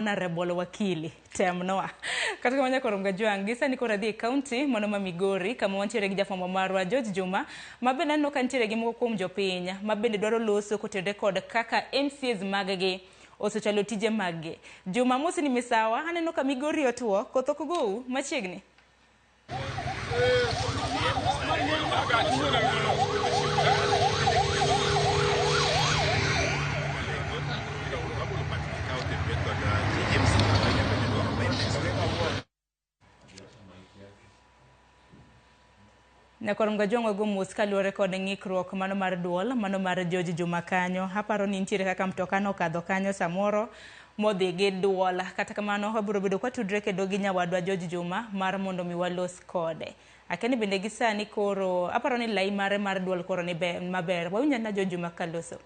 Honorable Wakili temnwa. Kata kamano nyakoro Mgajwang' gi sani koro adhi e kaunti mano ma Migori kama wantiere gi jafwambo marwa George Juma ma bende aneno ka nitiere gi moko kuom jopiny ma bende dwaro loso kotenore kod kaka MCAs mag gi osechalo tije mag gi. Juma amosi ni misawa, aneno ka Migori otuo, koth ok gou machiegni. Nyakwar Mgajwang' wago mos kaluwore kod ng'ikruok mano mar duol mano mar George Juma kanyo. Aparo ni nitiere kaka mtoka nokadho kanyo samoro modhi gi duol. Kata kamano wabiro bedo kwatudre kendo gi nyawadwa George Juma mar mondo mi walos kode. Akia ni bende gi sani koro aparo ni lai mare mar duol koro ni maber. Wawinj anena George Juma kaloso.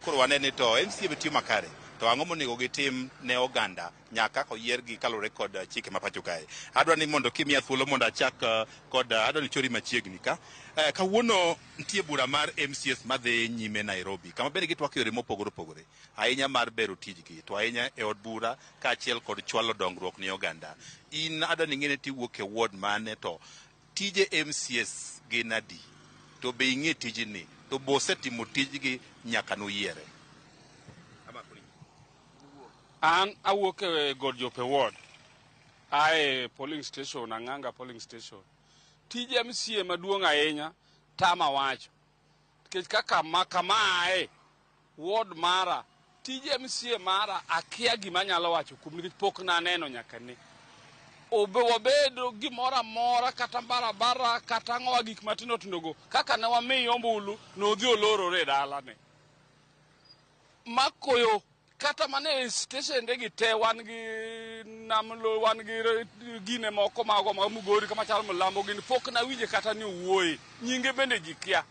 Koro wane ni to MCA be tiyo makare to ang'o monego gitim ne oganda nyaka oyiergi kaluwore kod chike ma pacho kae. Adwa ni mondo kimiya thuolo mondo achak kod adwa ni chori machiegni ka. Kawuono nitie bura mar MCAs madhi nyime Nairobi kama bende gitwak yore mopogore opogore ahinya mar bero tijgi to ahinya e od bura kaachiel kod chwalo dongruok ne oganda. In adwa ni ing'e ni tiwuok e ward mane to tije MCAs gin adi? To be ing'e tijni? To be osetimo tijgi nyaka nuyiere? An awuok e God Jope ward. Ae polling station, Ang'anga polling station. Tij MCA maduong' ahinya tama wacho. Nikech kaka ma kama ae ward mara, tij MCA mara akia gima anyalo wacho kuom nikech pok naneno nyaka ne. Obe wabedo gimoro amora kata barabara kata ang'owa gik matindo tindo go kaka ne wamiye ombulu nodhi olorore e dalane. Makoyo kata mana e steshende gi te wan gi namlo wan gi gine moko mago mag Migori kama chalo Mlambo gini pok nawinje kata ni owuoye nyinge bende ji kia.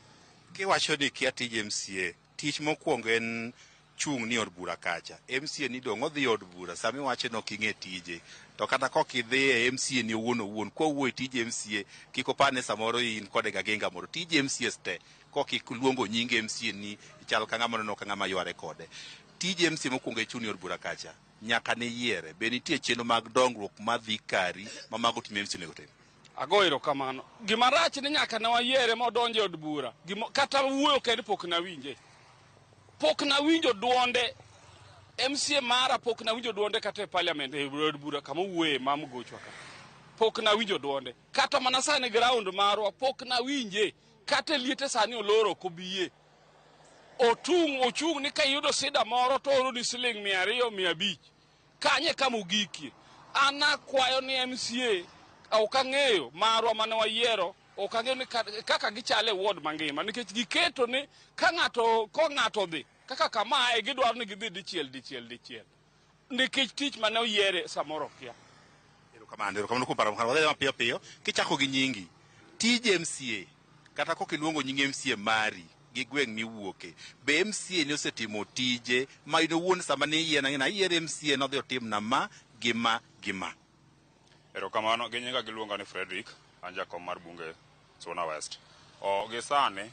Kiwacho ni kia tij MCA, tich mokwongo en chung' ni od bura kacha. MCA ni dong' odhi od bura sama iwacho ni ok ing'e tije. To kata kok idhi e MCA ni owuon owuon, kwa wuoyo tij MCA, kik opar ni samoro in kode gaginga moro. Tij MCAs te, kok iluongo nying MCA ni ichal ka ng'ama neno ka ng'ama yware kode. Tij MCA mokwongo e chung' ni od bura kacha, nyaka ne yiere. Be nitie chenro mag dongruok madhi kari ma mago timo MCA onego tim? Ago erokamano. Gima rach ni nyaka ne wayiere modonjo e od bura. Gimo, kata wuoyo kende pok nawinje. Pok nawinjo duonde. MCA mara pok nawinjo duonde kata e parliament e od bura kama owuoye ma Mugochwa ka. Pok nawinjo duonde. Kata mana sani ground marwa pok nawinje. Kata e liete sani oloro ok obiye. Otung' ochung' ni ka iyudo sida moro to ooroni siling 200 500. Kanye kama ogikie. An akwayo ni MCA ok ang'eyo marwa mane wayiero ok ang'eyo ni kaka gichalo e ward mangima nikech giketo ni ka ng'ato ko ng'ato odhi kaka kamae gidwaro ni gidhi dichiel dichiel dichiel nikech tich mane oyiere samoro okia. Erokamano, erokamano kuom paro makare. Wadhi mapiyo piyo. Kichako gi nyingi, tij MCA kata kok iluongo nying MCA mari gi gweng' miwuoke, be MCA ni osetimo tije ma in owuon sama ne iyiena ni ayier MCA nodhi otimna ma gi ma gi ma? Erokamano, gi nyinga giluonga ni Frederick, an jakom mar bunge Suna West. O, gi sani,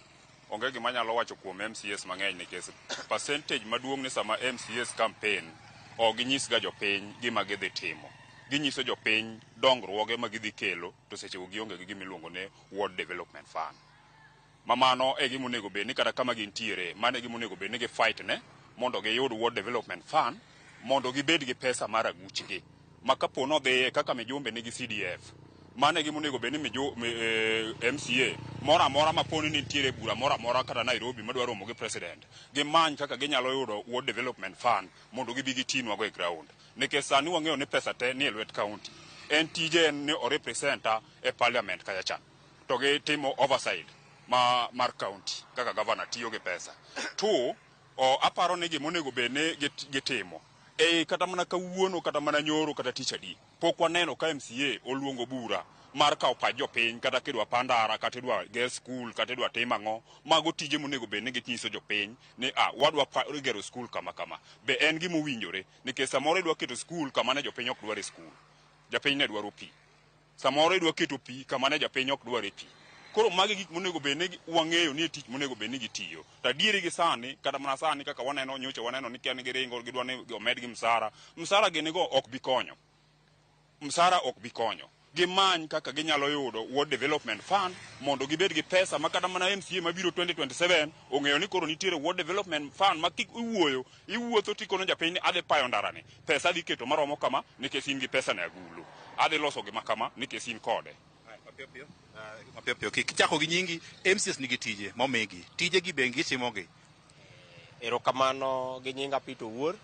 onge gima anyalo wacho kuom MCAs mang'eny nikech percentage maduong' ni sama MCAs campaign, ok ginyis ga jopiny gima gidhi timo. Ginyiso jopiny dongruoge ma gidhi kelo to sechego gionge gi gima iluongo ni Ward Development Fund. Ma mano e gima onego bed ni kata kama gintiere, mano e gima onego bed ni gi fight ne mondo giyud Ward Development Fund mondo gibed gi pesa mar aguchgi. Ma kapo nodhiye kaka Mijumbe nigi CDF, mano e gima onego bed ni MCA moro amora ma poni nitiere bura moro amora kata Nairobi madwa romo gi president, gimany kaka ginyalo yudo Ward Development Fund mondo gibi gitinwago e ground. Nikech sani wang'eyo ni pesa te nie lwet county. En tije en ni o representa e parliament kacha cha. To gitimo oversight ma mar county kaka governor tiyo gi pesa. Two, o, aparo ni gima onego bed ni gitimo e kata mana kawuono kata mana nyoro kata tich adi pok waneno ka MCA oluongo bura mar kawo pach jopiny kata kidwa pandara kata idwa ger skul kata idwa tim ang'o. Mago tije monego bed ni ginyiso jopiny ni a wadwa gero skul kama kama. Be en gima owinjore nikech samoro idwa keto skul kama ne jopiny ok dware skul, japiny ne dwaro pi. Samoro idwa keto pi kama ne japiny ok dware pi. Koro magi gik monego bed ni wang'eyo ni e tich monego bed ni gitiyo. To adieri gi sani, kata mana sani kaka waneno nyocha waneno ni kia ni giringo gidwa ni omedgi msara. Msara gini go ok bi konyo. Msara ok bi konyo. Gimany kaka ginyalo yudo Ward Development Fund mondo gibed gi pesa ma kata mana MCA mabiro 2027 ong'eyo ni koro nitiere Ward Development Fund ma kik iwuoyo iwuotho tikono japiny ni adhi payo ndarani pesa adhi keto maromo kama nikech in gi pesa ne agulu adhi loso gima kama nikech in kode. Mapiyo piyo, mapiyo piyo. Kichako gi nyingi, MCAs nigi tije momigi. Tije gi be gitimogi. Erokamano gi nyinga Peter Owuor.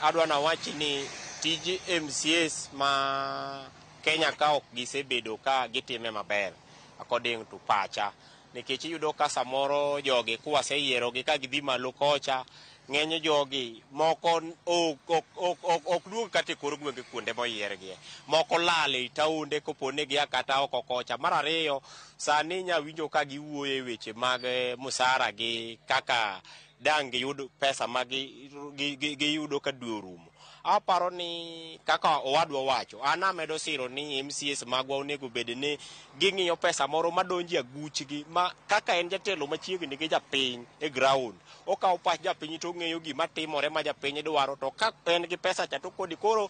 Adwa nawach ni tij MCAs ma Kenya ka ok gisebedo ka gitime maber according to pacha. Nikech iyudo ka samoro jogi kwaseyierogi ka gidhi malo kocha, ng'eny jogi moko ok duog kata e kor gwenge kuonde moyiergie. Moko lal ei taonde kopo ni gia kata oko kocha. Mar ariyo, sani inya winjo ka giwuoyo e weche mag msara gi kaka dang' giyud pesa ma giyudo ka dwe orumo. Aparo ni kaka owadwa wacho, an amedo siro ni MCAs magwa onego bed ni ging'iyo pesa moro madonjo e aguchgi ma kaka en jatelo machiegni gi japiny e ground. Okawo pach japiny to ong'eyo gima timore ma japiny dwaro to ka en gi pesa cha to kodi koro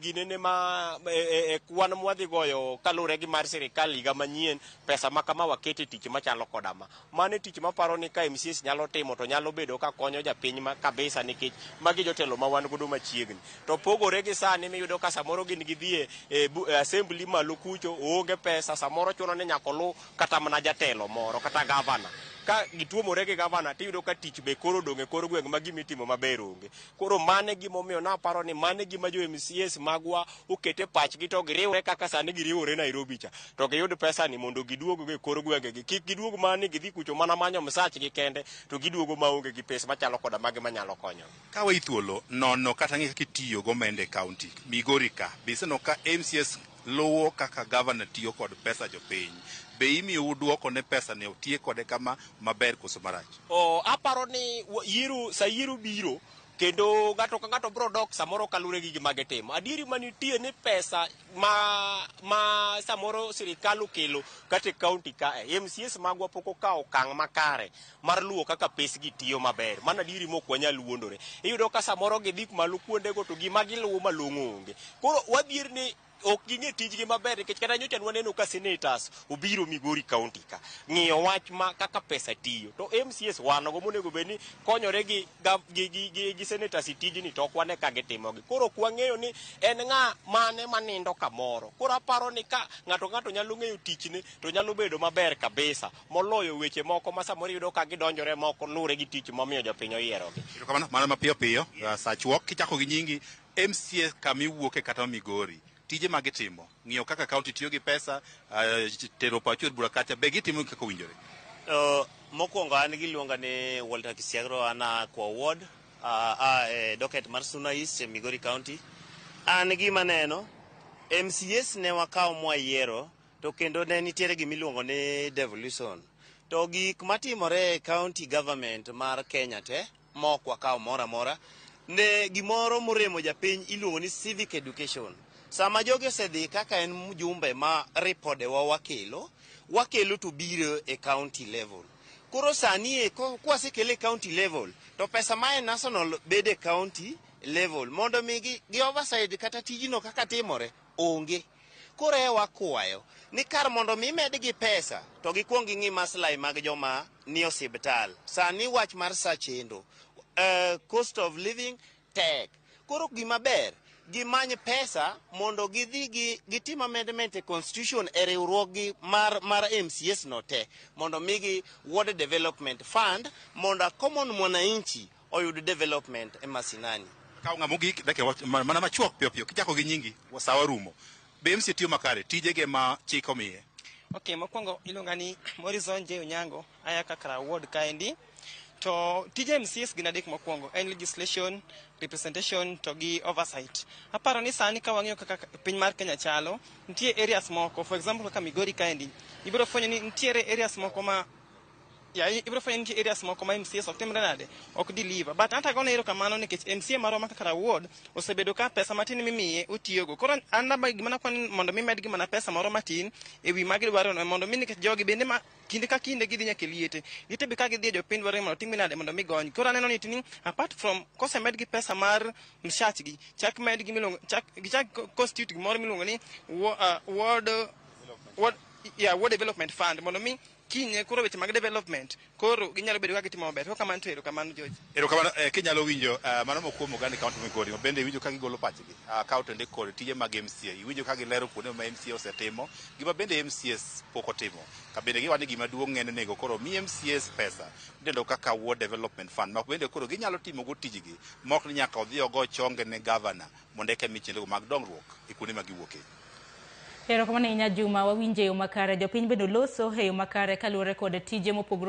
ginene ma kwan mwadhi goyo kaluwore gi mar sirikal higa manyien pesa ma kama wakete e tich machalo koda ma. Mano e tich maparo ni ka MCAs nyalo timo to nyalo bedo ka konyo japiny ma kabisa nikech magi jotelo ma wan godo machiegni. To pogore gi sani miyudo ka samoro gin gidhi e assembly malo kucho oonge pesa samoro chuno ni nyaka oluw kata mana jatelo moro kata gavana. Ka gituomore gi gavana tiyudo ka tich be koro odong' e kor gweng' ma gimitimo maber onge. Koro mano e gimomiyo naparo ni mano e gima jo MCAs magwa okete pachgi to giriwre kaka sani giriwore Nairobi cha. To giyud pesa ni mondo giduog go e kor gwengegi. Kik giduog mana ni gidhi kucho mana manyo msachgi kende to giduogo maonge gi pesa machalo koda magi manyalo konyogi. Ka weyi thuolo nono kata ng'e kaka itiyo gomenda e county Migori ka, be iseneno ka MCAs luwo kaka gavana tiyo kod pesa jopiny? Be imiyou duoko ne pesa ne otiye kode kama maber koso marach? Aparo ni yiero sa yiero biro kendo ng'ato ka ng'ato biro dok samoro kaluwore gi gima gitimo. Adieri manitie ni pesa ma samoro sirikal okelo kata e county kae, MCAs magwa pok okawo okang' makare mar luwo kaka pesgi tiyo maber. Mano adieri mok wanyal wuondore. Iyudo ka samoro gidhi malo kuondego to gima giluwo malong'o onge. Koro wadhier ni ok ging'e tijgi maber nikech kata nyocha nwaneno ka senators obiro Migori county ka ng'iyo wach ma kaka pesa tiyo to MCAs wan go monego bed ni konyore gi senators e tijni to ok wane ka gitimogi. Koro ok wang'eyo ni en ng'a mane manindo kamoro. Koro aparo ni ka ng'ato ng'ato nyalo ng'eyo tichne to nyalo bedo maber kabisa moloyo weche moko ma samoro iyudo ka gidonjore moko luwore gi tich momiyo jopiny oyierogi. Erokamano, mana mapiyo piyo, sa chuok kichako gi nyingi MCA kama iwuoke kata Migori. Tije ma gitimo, ng'iyo kaka county tiyo gi pesa, tero pacho e bura kacha, be gitimo kaka owinjore? Mokwongo an giluonga ni Walter Kisiagro, an a Kwa Ward, a e docket mar Suna East e Migori County. An gima neno, MCAs ne wakawo mwayiero to kendo ne nitiere gimiluongo ni devolution. To gik matimore e county government mar Kenya te, mok wakawo moro amora, ne gimoro moremo japiny iluongo ni civic education. Sama jogi osedhi kaka en mjumbe ma ripodewa wakelo, wakelo to biro e county level. Koro sani e kwasekele e county level, to pesa ma e national bedo e county level mondo mi gi oversight kata tijno kaka timore onge. Koro e wakwayo ni kar mondo mi medgi pesa to gikuong ging'i maslahi mag joma ni osiptal. Sani wach mar sachendo, cost of living tek. Koro gima ber gimany pesa mondo gidhi gi gitim amendment e constitution e riwruoggi mar MCAs no te mondo migi Ward Development Fund mondo a common mwananchi oyud development e masinani. Kaw ng'a mogik, dakika mana machuok piyo piyo, kichako gi nyingi, sawa rumo. Be MCA tiyo makare, tijege ma chik omiye? Okay, mokwongo iluonga ni Morrison J. Onyango, aya Kakra Ward kaendi. To tije MCAs gin adek mokwongo, en legislation, representation to gi oversight. Aparo ni sani ka wang'iyo kaka piny mar Kenya chalo, nitie areas moko, for example kaka Migori kaendi, ibiro fwenyo ni nitiere areas moko ma Ya, ibiro fwenyo ni nitie areas moko ma MCAs ok timre nade, ok deliver. But anta gone erokamano nikech MCA marwa ma Kakara Ward osebedo ka pesa matin mimiye otiyogo. Koro an naba gima nakwa ni mondo mi medgi mana pesa moro matin ewi ma gidwaro no, mondo mi nikech jogi bende ma kinde ka kinde gidhi nyaka e liete. Liete be ka gidhi e jopiny dwaro ni mondo timgi nade mondo mi gony. Koro aneno ni tini apart from kosemedgi pesa mar mshachgi, chak medgi miluongo chak gichak constitute gimoro miluongo ni ward development fund mondo mi kinye koro weche mag development koro ginyalo bedo ka gitimo maber. Koro kamano to erokamano, George. Erokamano. Kinyalo winjo mano mokuom oganda e kaunti Migori ma bende iwinjo ka gigolo pachgi ka otende kod tije mag MCA. Iwinjo ka gilero kuonde ma MCA osetimo gima bende MCAs pok otimo, ka bende giwacho ni gima duong' en onego koro mi MCAs pesa idendo kaka Ward Development Fund ma bende koro ginyalo timo go tijgi mok ni nyaka odhi ogo chonge ne gavana mondo eka mi chenro mag dongruok e kuonde ma giwuoke. Erokamano ahinya, Juma, wawinjo e yo makare. Jopiny bende oloso e yo makare kaluwore kod tije mopogore.